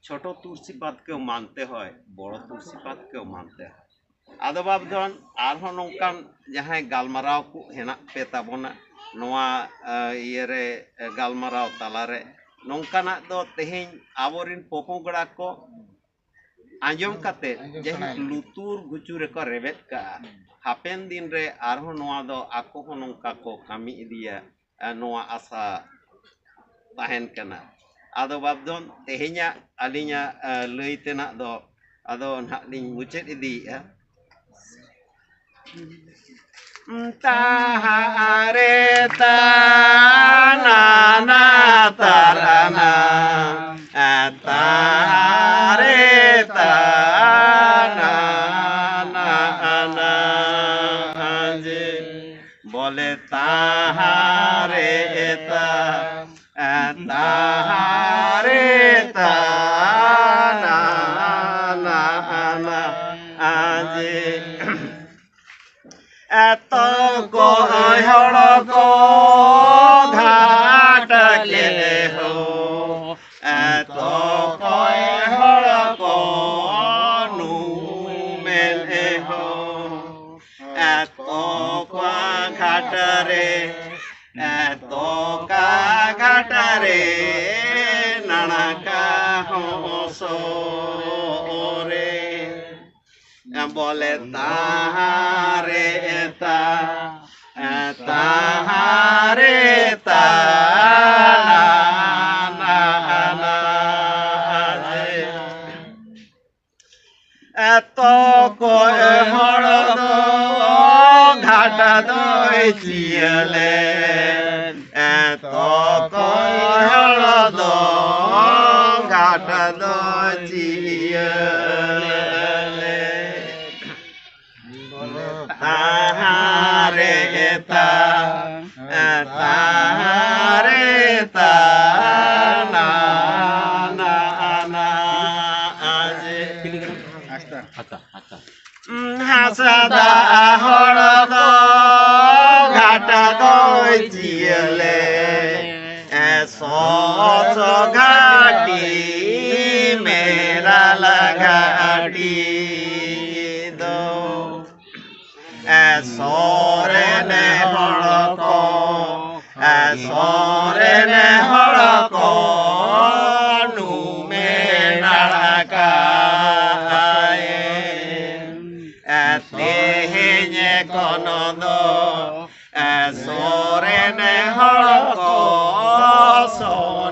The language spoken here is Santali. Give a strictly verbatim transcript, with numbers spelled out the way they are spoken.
ᱪᱷᱳᱴᱳ ᱛᱩᱞᱥᱤ ᱯᱟᱛ ᱠᱮᱣ ᱢᱟᱱᱛᱮ ᱦᱚᱭ, ᱵᱚᱲᱚ ᱛᱩᱞᱥᱤ ᱯᱟᱛ ᱠᱮᱣ ᱢᱟᱱᱛᱮ ᱦᱚᱭ᱾ ᱟᱫᱚ ᱵᱟᱵᱫᱷᱚᱱ ᱟᱨᱦᱚᱸ ᱱᱚᱝᱠᱟᱱ ᱡᱟᱦᱟᱸᱭ ᱜᱟᱞᱢᱟᱨᱟᱣ ᱠᱚ ᱦᱮᱱᱟᱜ ᱯᱮ ᱛᱟᱵᱚᱱᱟ ᱱᱚᱣᱟ ᱤᱭᱟᱹᱨᱮ, ᱜᱟᱞᱢᱟᱨᱟᱣ ᱛᱟᱞᱟᱨᱮ ᱱᱚᱝᱠᱟᱱᱟᱜ ᱫᱚ ᱛᱮᱦᱮᱧ ᱟᱵᱚᱨᱤᱱ ᱯᱚᱯᱚᱜᱲᱟ ᱠᱚ ᱟᱸᱡᱚᱢ ᱠᱟᱛᱮ ᱡᱟᱦᱟᱸ ᱞᱩᱛᱩᱨ ᱜᱩᱪᱩ ᱨᱮᱠᱚ ᱨᱮᱵᱮᱫ ᱠᱟᱜᱼᱟ, ᱦᱟᱯᱮᱱ ᱫᱤᱱ ᱨᱮ ᱟᱨᱦᱚᱸ ᱱᱚᱣᱟ ᱫᱚ ᱟᱠᱚ ᱦᱚᱸ ᱱᱚᱝᱠᱟ ᱠᱚ ᱠᱟᱹᱢᱤ ᱤᱫᱤᱭᱟ, ᱱᱚᱣᱟ ᱟᱥᱟ ᱛᱟᱦᱮᱱ ᱠᱟᱱᱟ᱾ ᱟᱫᱚ ᱵᱟᱵᱫᱷᱚᱱ ᱛᱮᱦᱮᱧᱟᱜ ᱟᱹᱞᱤᱧᱟᱜ ᱞᱟᱹᱭ ᱛᱮᱱᱟᱜ ᱫᱚ ᱟᱫᱚ ᱱᱟᱦᱟᱜ ᱞᱤᱧ ᱢᱩᱪᱟᱹᱫ ᱤᱫᱤᱭᱮᱫᱼᱟ᱾ ᱛᱟᱦᱟᱨᱮ ᱛᱟᱱᱟᱱᱟ ᱛᱟᱨᱟᱱᱟ, ᱛᱟᱦᱟᱨᱮ ᱛᱟᱱᱟᱱᱟ ᱡᱮ, ᱵᱚᱞᱮ ᱛᱟᱦᱟᱨᱮ ᱛᱟ ᱛᱟᱦᱟᱨᱮ ᱛᱟᱱᱟᱱᱟ ᱟᱡᱮ᱾ ᱮᱛᱚ ᱠᱚᱭ ᱦᱚᱲ ᱠᱚ ᱜᱷᱟᱴ ᱠᱮ ᱦᱳ, ᱮᱛᱚ ᱠᱚᱭ ᱦᱚᱲ ᱠᱚ ᱱᱩᱢᱮᱱ ᱦᱳ, ᱮᱛᱚ ᱠᱚ ᱜᱷᱟᱴ ᱨᱮ ᱮᱛᱚᱠᱟ ᱜᱷᱟᱴ ᱨᱮ ᱱᱟᱲᱠᱟ ᱦᱚᱸ ᱥᱚᱨᱮ᱾ ᱵᱚᱞᱮ ᱛᱟᱦᱟᱨᱮ ᱛᱟ, ᱛᱟᱦᱟᱨᱮ ᱛᱟ, ᱱᱟ, ᱱᱟ, ᱱᱟ, ᱱᱟ, ᱮᱛᱚ ᱠᱚᱭ ᱦᱚᱲ ᱫᱚ ᱜᱷᱟᱴ ᱫᱚᱭ ᱪᱤᱭᱟᱹᱞᱮ, ᱮᱛᱚ ᱠᱚᱭ ᱦᱚᱲ ᱫᱚ ᱜᱷᱟᱴ ᱫᱚᱭ ᱪᱤᱭᱟᱹᱞᱮ᱾ ᱛᱟᱦᱟᱨᱮ ᱛᱟ, ᱛᱟᱦᱟᱨᱮ ᱛᱟ, ᱱᱟ, ᱱᱟ, ᱱᱟ, ᱟᱡᱮ᱾ ᱦᱟᱛᱟ, ᱦᱟᱛᱟ᱾ ᱦᱟᱥᱫᱟ ᱦᱚᱲ ᱫᱚ ᱜᱷᱟᱴ ᱫᱚᱭ ᱪᱤᱭᱟᱹᱞᱮ, ᱥᱚᱥᱚ ᱜᱷᱟᱴᱤ ᱟᱹᱰᱤ ᱫᱚ ᱥᱚᱨᱮᱱ ᱦᱚᱲ ᱠᱚ, ᱥᱚᱨᱮᱱ ᱦᱚᱲ ᱠᱚ ᱱᱩᱢᱮ ᱱᱟᱲᱟ ᱠᱟᱭ᱾ ᱛᱮᱦᱮᱧ ᱠᱷᱚᱱ ᱫᱚ ᱥᱚᱨᱮᱱ ᱦᱚᱲ ᱠᱚ ᱥᱚᱨᱮᱱ